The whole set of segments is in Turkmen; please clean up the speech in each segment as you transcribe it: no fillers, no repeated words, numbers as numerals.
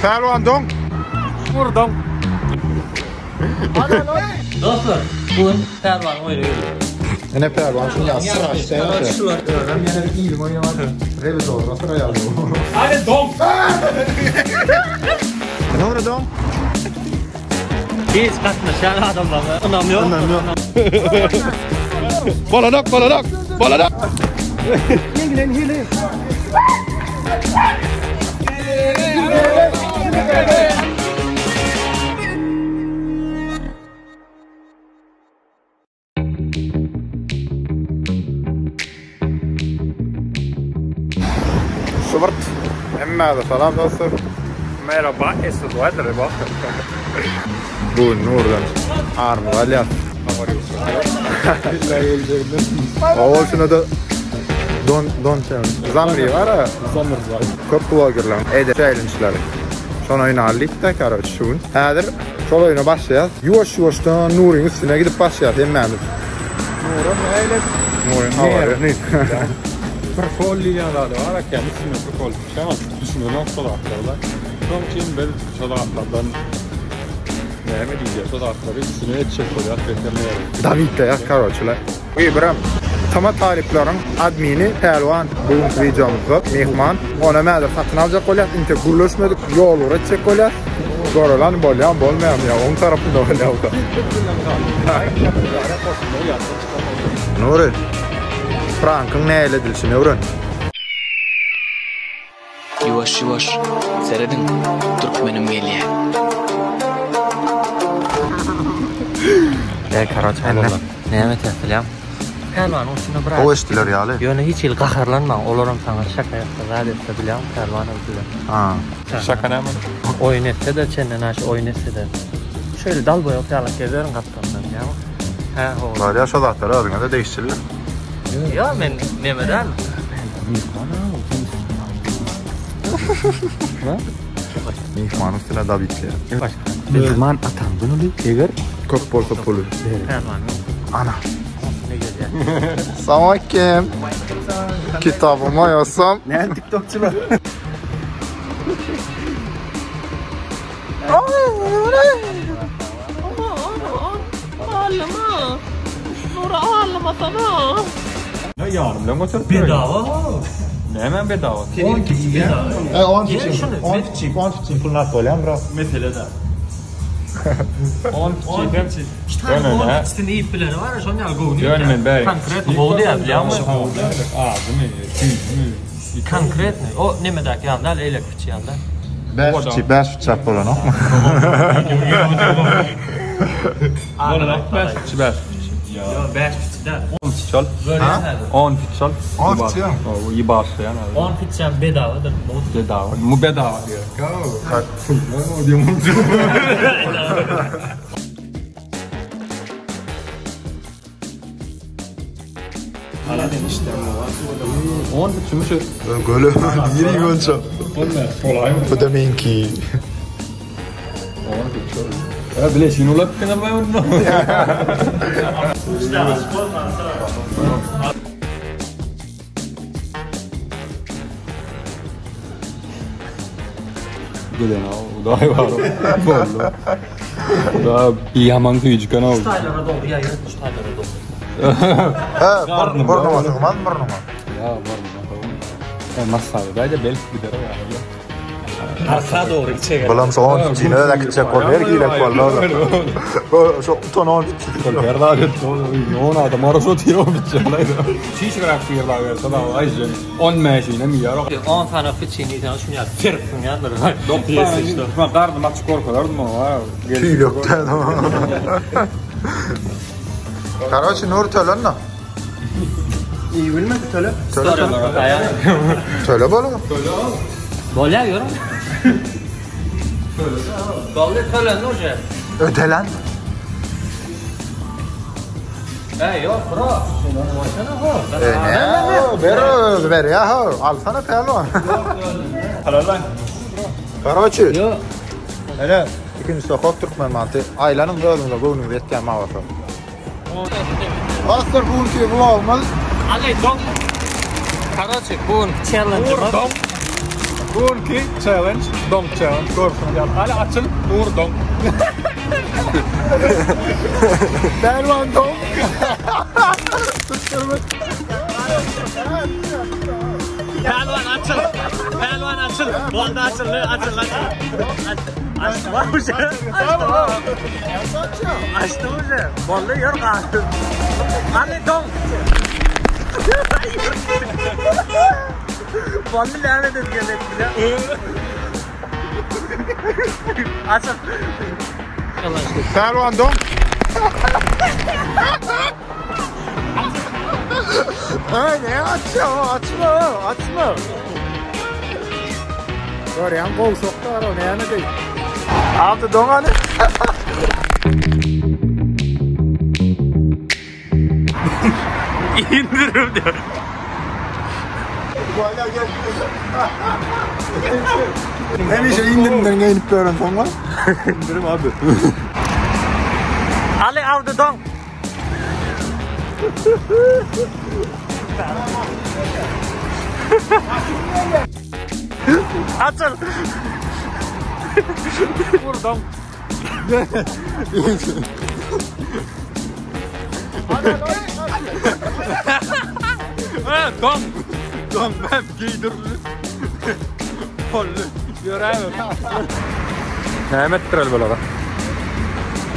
Pälwan doň. Vurdum. Dostlar, bu gün Pälwan oýna geldi. Ene pälwan şunu ýa sıra işte. Şular. Özüm ýene bir iýdim oýnaman. Rewizorda sıra ýaly. Hadi doň. Nuri doň. Hiç gatnaşan adamlara ynam ýok. Ynam ýok. Bolanak, bolanak, bolanak. Şuburt. Hemmäde salam dostlar. Merhaba, Esud Merhaba. Bu Nurdan armyz alýar. Owal şuna da don don challenge. Zamri var ha. Köp blogerler ede challenge'lary. Şonu oýna aldyk da karoç şu gün. Häzir şol oýna başlaýas. Ýuwaş ýuwaşdan Nuryň üstüne gidip başlaýas hemmämiz. Nurum eyle. Nuryň habary. Prikol diýen zady bar eken, üstüne prikol düşen, düşünen şol zatlarda. Şoň üçin biz şol zatlardan näme diýeceğiz, şol zatlary üstüne etjek bolýar, beterleýär. David de ýaz karoçlar. Ibram Tama talyplaryň admini Pälwan bugünkü videomuzda mehman. Ona mädir satyn aljak bolýar. Inte gürleşmedik, ýol ugur etjek bolýar. Gorelan bolýan bolmaýan ýa oň tarapynda bolýar bu da. Nuri, Frankyň näle edilişini öwren. Ýuwaş ýuwaş serediň türkmenim gelýä. Ey karoç adamlar. Näme etýär bilýäň? Pälwanyň üstüne bir O eşdiler ýaly. Ýöne hiç hili gaharlanmaň, olaram saňa şaka ýapsa, zat etse bilýäň, pälwanam size. Ha. Şaka näme? Oýun etse-de, çenden aşa oýun etse-de. Şeýle dalboýak ýalak gezeriň gapdalyndan, bilýäňmi? Hä, ho. Barýa şo zatlar özüňe-de degişli. Ýa men neme däl. Mehman üstüne David diýär. Başga. Mehman atamdan uly, eger Köp bolsa puly. Pälwanyň Ana. üstüne gelýär. Salam kim? Kitabyma ýazsam. Näme TikTokçylar? Ne ýarym bilen götürip Bedava. Näme bedava? E, 10 kiçik, 10 kiçik, 10 kiçik pul nat bolýan bro. Mesele de. 10 kiçik. Tane on ikisini iýip bileni var ya, şonun ýaly göwni. Ýöne men bäri. Konkretno gowy diýär, bilýäňmi? Azymy, tüýsümi. Konkretno. O nemedäki ýaly däl, eýlek piçi ýaly däl. 5 kiçik, 5 kiçik bolanok. Bolanok 5 kiçik, 5 kiçik. Ýok, 5 piçi däl. 10 kiçik ol. Görýän 10 kiçik ol. 10 kiçik. O iyi başlayan abi. 10 piçem bedavadyr. Bedava. Mu bedava diyor. Kaç? O diyor mu? On biçimi şu. Göle yeri gonça. Kolay mı? Bu da menki. On biçimi. Ya bile şunu ulap kına ben onu. Gelen o da var. Boldu. Da bir yaman tüyücük ana oldu. Taylara dogry ýa ýok, taylara dogry. Ha, burnuma sygmaz burnuma. Ya var mı? Ya masada da belki gider o ya. Arka dogry içe Bulam şu 10 kiçiğini öyle kiçik bol, her gilek bol. Şu utan 10 kiçik. Her daha kötü. Yoğun adam arası diyor bir şey. Çiş bırak bir daha verse da ay 10 meşine mi yar? 10 tane piçini ýa şunu ýa sirpin ýa Ben karnım aç korkulardım o. Tüylükte. Karoçi Nur tölen no. İyi bilmedi töle. Töle töle. Töle bolu. Bolýar ýörüm. Bolýar tölen uje. Ödelen. Ey ýok, bro. Şunu ho. E ne? Ber ver ya ho. Alsana pehliwan. Helal Karoçi. Ýok. Hele ikinci sokak Türkmen manty. Aýlanyň özüňize göwnüňiz ýetýän mawasa. Dostlar bugünkü vlogumuz Ali dong. Karoçi, bu gün challenge'ımız. Bu günki challenge, donk challenge görşüňiz ýaly. Hali açyl, dur donk. Pälwan donk. Pälwan açyl. Pälwan açyl. Boldy açyldy, açyldy, açyldy. Açdy var uje. Açdy var. Açdy uje. Boldy ýör galdy. Hany donk. Boldy näme edip gelip bile. Açyl. Pälwan donk. Ay ne açma, açma, açma. Görýän gowşakda var o näme deý. Alty doňany. İndirim diyor. Hemişe indirimden gelip gören soň var. İndirim abi. Ali avdı donk. Açıl. Vur donk. Ha, donk. Donk ben giydirli. Boldy. Ýöräýme. Näme etdireli bulara?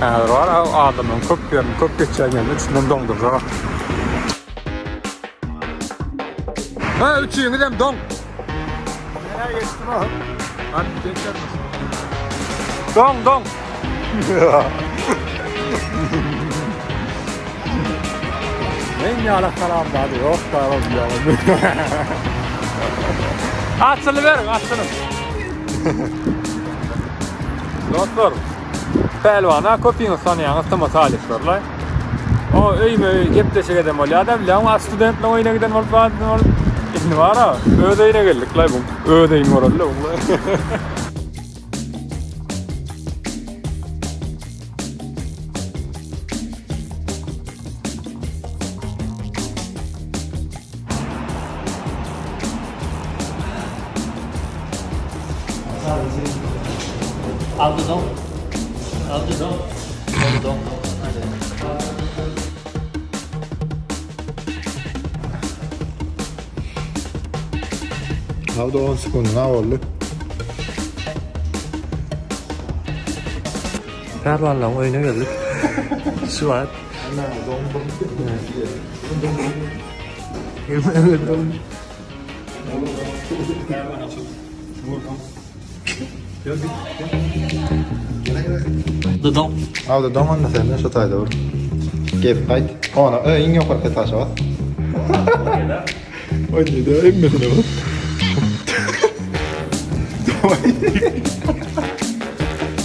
Häzir bar, adamlaryň köp ýerini, köp geçýän ýerini üçünden doňdurjak. Ha, üçüňiz hem doň. Nereye geçtim o? Hadi geçer Doň, doň. Men ýala salam dady ýok da Açyly beriň, açylyň. Dostlar, pälwana köpüňiz tanýaňyz Tama Salyhlarla. O öýme öý gepleşik eden bolýar da bilýän, a studentler oýuna giden bolup bar bolup. Indi bara öz öýüne geldik lay bu. Öz öýüň bolarly bu. Avdı donk. Avdı donk. Donk donk. Hadi. Aldı 10 sekund ne oldu? Pälwanlaryň öýüne geldik. Şu var. The donk. Aldı don onda sen de şu taýda vur. Gelip gaýt. Ona öýüň ýokarky etaža bas. Oý, da emmesine bas.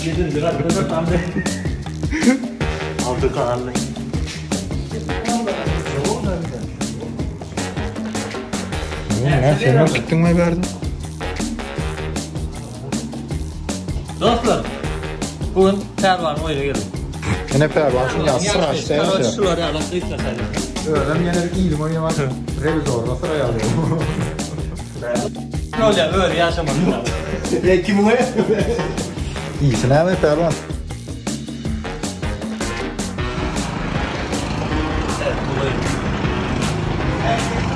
Yedinci katta da tam Aldı kararlı. Ne sen yok gittin mi verdin? Dostlar, bugün Pälwan oýuna geldik. Ene pälwan şunu ýazsyn aşağı. Şular ýaly gysga saýlar. Özüm ýene bir ilim oýnamak. Revizorda sıra ýazıyor. Ne oluyor böyle yaşamadım. Ya kim o? İyisin abi pälwan.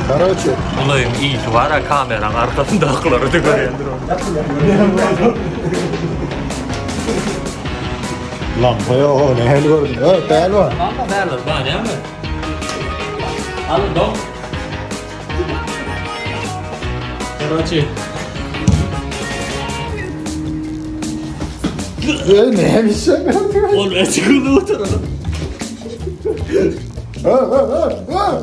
Короче, Bulayım iyisi var ha kameranın arkasında akları da görüyordur onu. lampa yok, ne hel gördün? Evet, pälwan. Valla derler bana değil mi? Alın dom. Короче. Ne bir şey mi? Oğlum çıkıldı oturalım. Ha ha ha ha.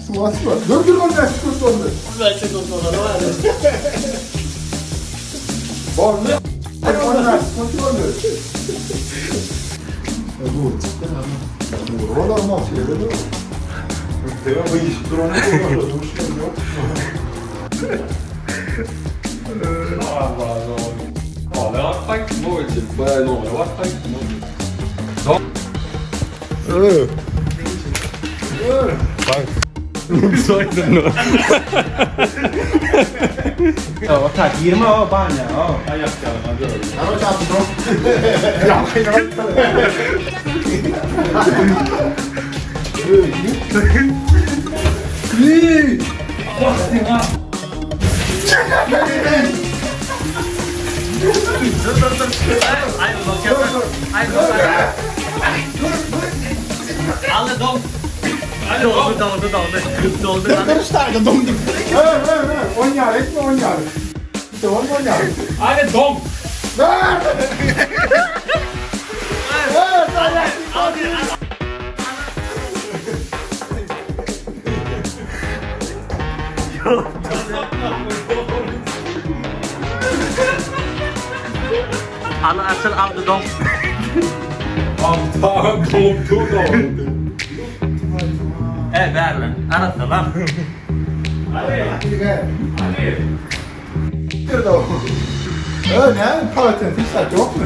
Su asma. Dur dur onu aç dur onu. Ben çıkıldı oturalım. Onu. Onu aç dur onu. Dur. Dur ola nasıl yere dur. Deve bu iş dur onu dur. Dur Bak. Ota girme o banya o. Ayak ýalyňa gör. Ay bak Ay bak. Aldy dom. Doldy doldy doldy. Doldy. On ýar etme on ýar. İşte on on ýar. Hadi dom. Aly açyl aldy dom. Tamam dom dom. E berle. Arasda lan. Ö ne? Patent hiç zat yok mu?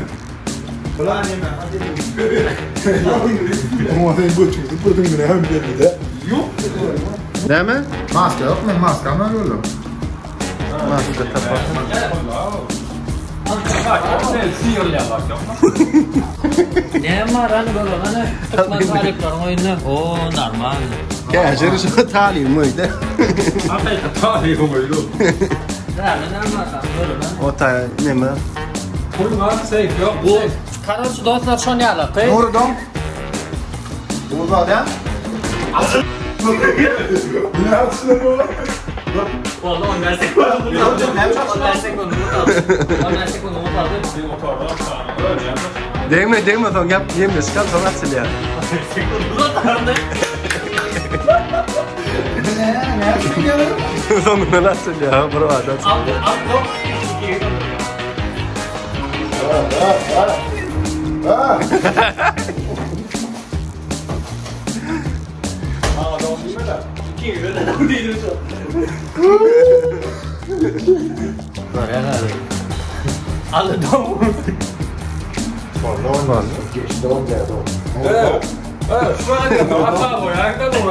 Ama sen bu çıktı buradan yine hem geldi de. Yok. Näme? Maska yok mu? Maska mı öyle? Maska tapar. Ne var hani böyle hani Türkmen talyplaryň oýunda. O normal. Käşir şu talim öýde. Hakyky talybyň öýli. Berle ne var lan böyle lan. Ota neme? Pul var, seyf yok. Bu Karaçı dostlar şon ýaly. Nuri dom. Bu zaten. Ne yapsın bu? Vallahi 10 sekund. 10 sekund. 10 sekund unutaldı. Degme degme soň ýap ýemle çykar soň açylýar. Unutaldı. Ne? Ne yapsın? Soňundan açylýar bir wada. Aldı aldı. Aldı dom. Vallahi olmaz. Geçti on geldi o. Evet. Evet, şu an hata bu ya. Ne doğru?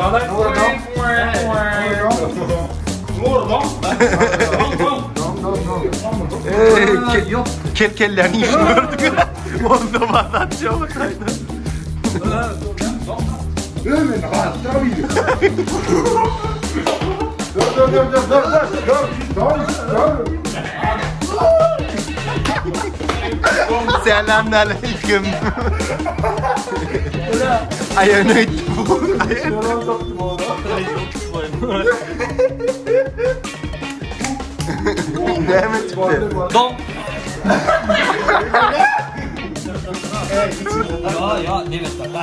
Nuri dom. Dom dom. Ey, yok. Kel kellerini işini gördük. Onda wada açýar otayda. Ömün hatta bir. Dur dur dur dur dur dur dur dur. Selamünaleyküm. Ayağını ötdü bu. Näme çykdy? Dom. Ya ya ne mesela?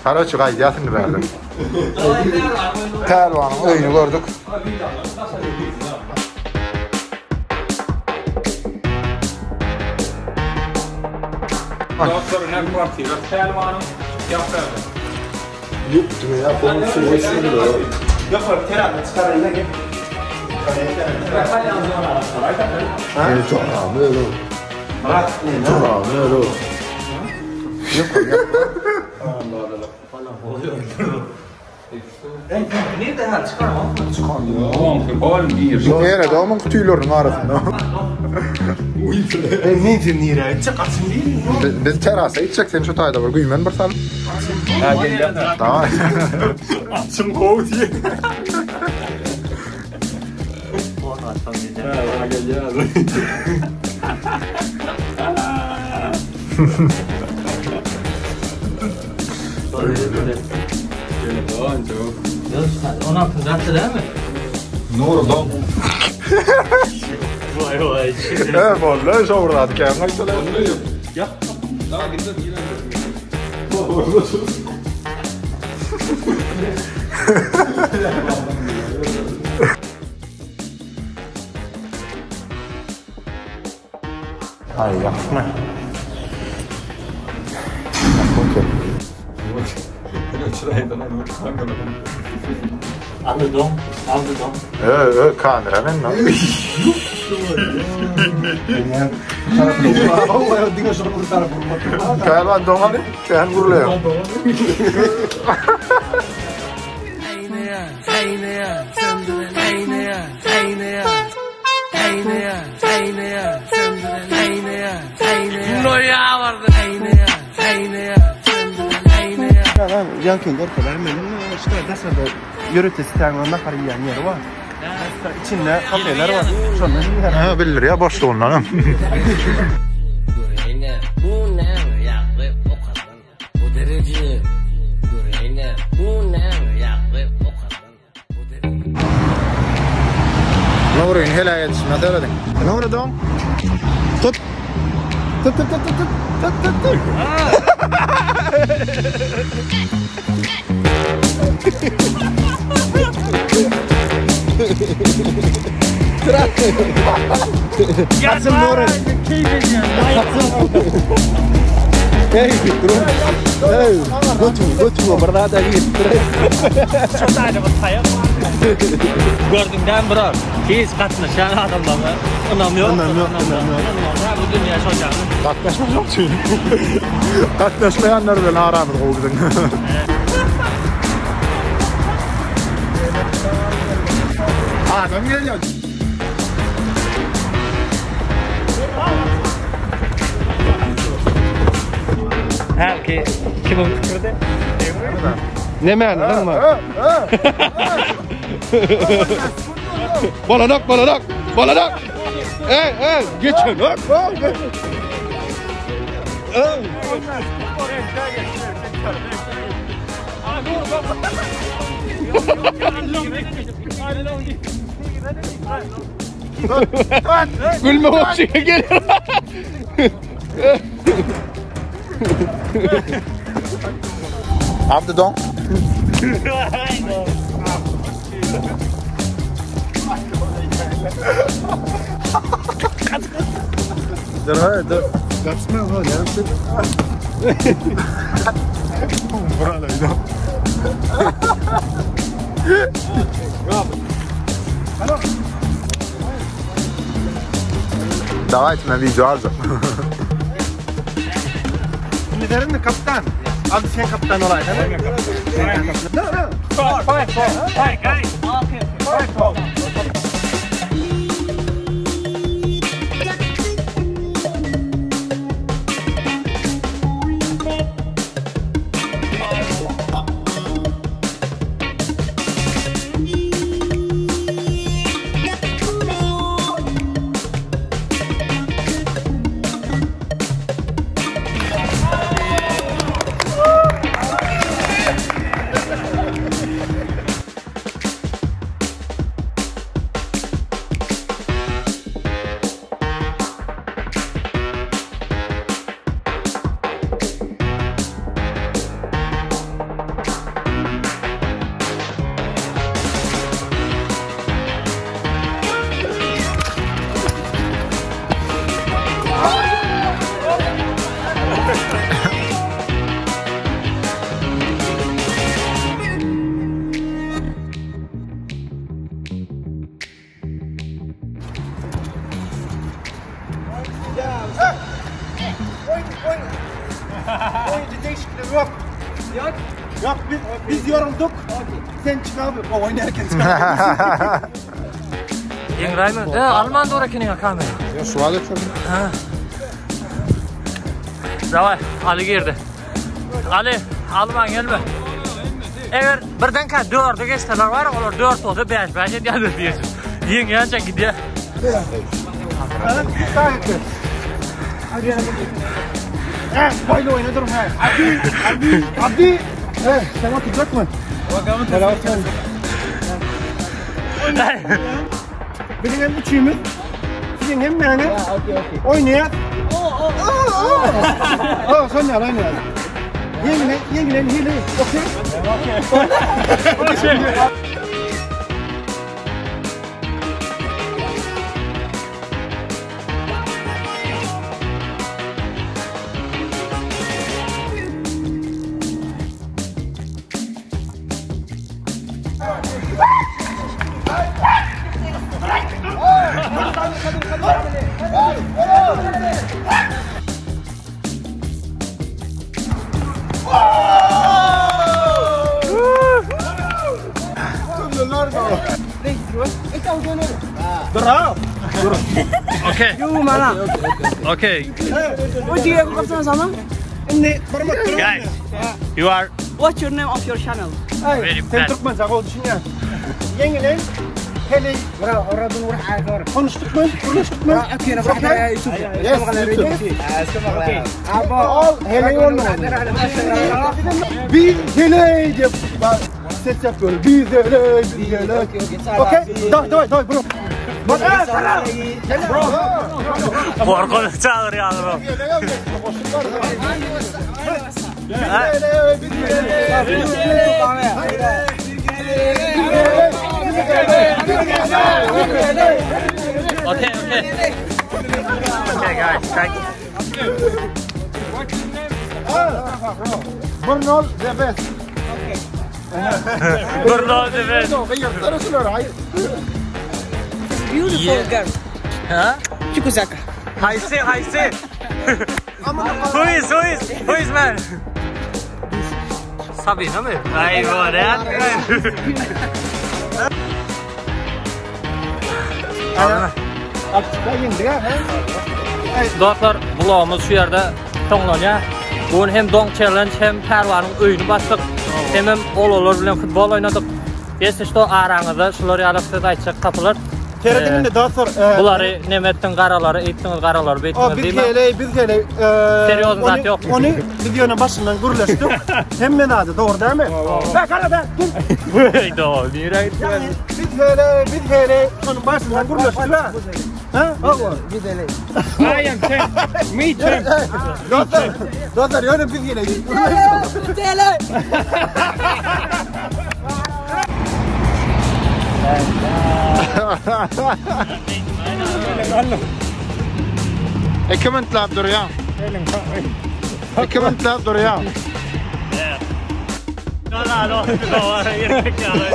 Karaçı gaýdýasyny berdim. Pälwanyň öýüni gördük. Dostlar ne kwartira Pälwanyň ýapyr. Yok, terada çıkarayım gel. Nerede ha çıkarma? Ýere dogmyň tüýleriniň arasynda. Ben ne diyeyim nire? Çık açın değil mi? Biz terasa gitjek sen şu taýda bir güýmen bir sal. Ha gel. Tamam. Açım gov diye. Ha gel gel. Yok, 16. zaten değil mi? Nuri dom. Vay vay. Evet, vallahi şowurdat käm gaýtalar. Ya. Daha gidelim yine. Ay yapma. Okey. Aldy doň, aldy doň. Ö, ö, kamera men. Pälwan doňaly, kän gürleýär. Ýaňkyny görkezäýmeli. Şu daşarda ýörite sistema nahar iýýän ýeri bar. Içinde kafeler bar. Şonda iýýär. Ha, bildirýär boşlugyndan hem. Göreýin-ä, bu näme ýagdaý okadan bu dereje Göreýin-ä, bu näme ýagdaý okadan bu dereje. Nuryny heläk edişime serediň. Nury doň. Tut. Tut tut tut tut tut tut tut. Açyl Nury. Hey, dur. Hey, götür, götür, bir zat aýyp. Gördüňden bro. Hiç gatnaşan adamlara ynam ýok. Ynam ýok, ynam ýok. Bu dünýä şoňa. Gatnaşmak üçin. Gatnaşmaýanlar bilen aramyz gowy biziň. Adam gelýär. Hälki kimiň pikirdi? Nämäni ynanma. Bolanak, bolanak, bolanak. Ey, ey, geçenak. Gülme boşuna gelir. Abdy doň. Dur, ha, dur. Gapsma, ha, näme? Buralaydı. Давайте на видео alacağım. Şimdi mi kaptan? Abi sen kaptan olaydın. Sen kaptan. Oyuncu değişikliği yok. Yok. Yok biz, biz yorulduk. Sen çık abi. O oynarken çık abi. Ýeňräýme. De, alman dur ekeniň kamera. Ya şu alet çok. Daway, Ali girdi. Ali, alman gelme. Eger birden ka 4-e geçseler var, olar 4 bolsa 5 5 edýärler diýýär. Ýeňýänçe gidýär. He, böyle oyna durun he. Abi, abi, abi. He, sen oturacak mı? Helal olsun. Bizim hem üçümüz, sizin hem yani oynayak. Oo, sen ne lan ya? Yengine, yengine hile. Okey. Dur Okay. Okay. Indi bir Guys, you are What's your name of your channel? very Sen bad. Türkmençe gowy düşünýän. Ýeňilen heleý. Konuşduk mu? Konuşduk mu? Yes, YouTube. Al heleý bolmaly. Biz heleý diýip bak, ses yapıyoruz. Biz heleý, biz heleý. Okey? Daway, daway, daway bro. Bak, ha, salam. Bro. Korkulu çağırıyor bro. Biz heleý, biz heleý. Okay, okay. Okay guys, thank you. Burnol the best. Burno the best. Gyýyrsana şulary, aý. Beautiful Yeah. girl. Ha? Chikuzaka. Haysi, haysi. Who is, who is, who is man? Sabina mı? Ay bu ne? Dostlar, vlogumuz şu ýerde soňlanýar. Bugün hem Dong Challenge hem Pärwanyň öýüni basdyk. Hem hem olalar bilen futbol oýnadyk. Ýesi şu araňyzda şular ýaly söz aýtjak tapylar. Terediminde dostlar. Bulary nemettin garalary, eýtdiňiz garalary, O beýtdiňiz biz diýme. heleý, biz heleý. Serýoz zat ýok. Ony videonun başyndan gürleşdik. Hemme nady, dogry dälmi? Bak arada, gel. Doğru, nirä gitdi? Yani biz heleý, biz heleý. Onun başyndan gürleşdik ha. Ha? I am champ. Me champ. Dostlar, dostlar ýöne biz heleý. İki mintlap durýar. İki mintlap durýar. Dolar, dolar, erkek ýaly.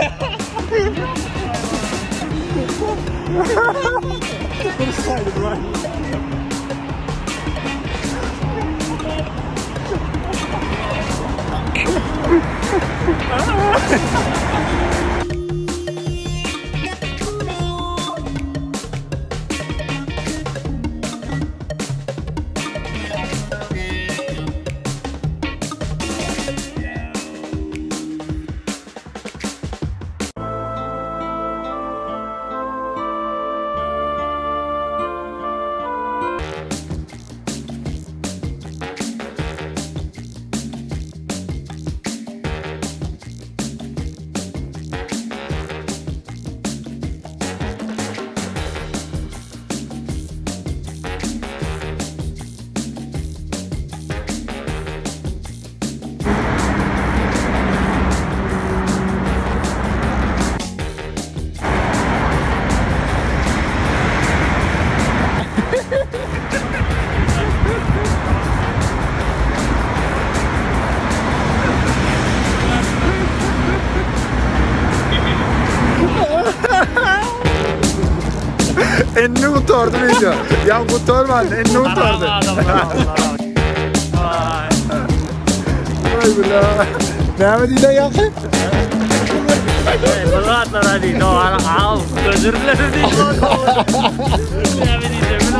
Enni gutardy video. Ya gutarmady, enni gutardy. Vay. Vay bila. Näme diýdi ýaňky? Bulatlar hadi doğru al. Özür dilerim diye. Ne diyeceğim?